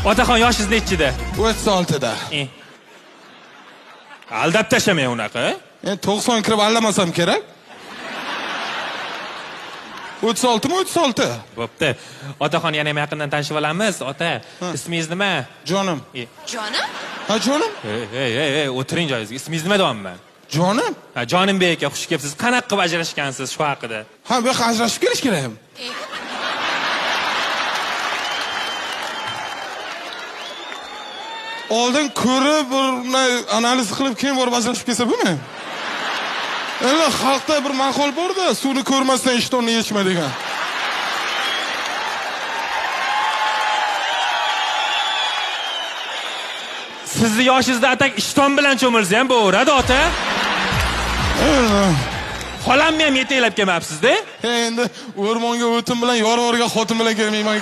Otaxon, yoshingiz nechida? 36da. Aldab tashlamang unaqa. Endi 90 kirib aldamasam kerak. 36 mi 36? Bo'pti. Otaxon, yana ham yaqindan tanishib olamiz. Ota, ismingiz nima? Jonim. Jonim? Ha, jonim? Ey, ey, ey, ey, o'tiring joyingizga. Ismingiz nima deyapman? Jonim? Ha, Jonimbek aka, xush kelibsiz. Qanaqa qilib ajrashgansiz shu haqida? Ha, bu yoqqa ajrashib kelish kerakmi? Oldin ko'rib, bir bunday analiz qilib, keyin borib ajrashib kelsa bo'lmaymi? Endi xalqda bir maqol bor-da, suvni ko'rmasdan ishtonni yechma degan. Sizni yoshingizda atak ishton bilan cho'milsa ham bo'laveradi, ota. Xolamni ham yetaklab kelmabsiz-da? Endi o'rmonga o'tin bilan, yor-yorga xotin bilan kelmayman.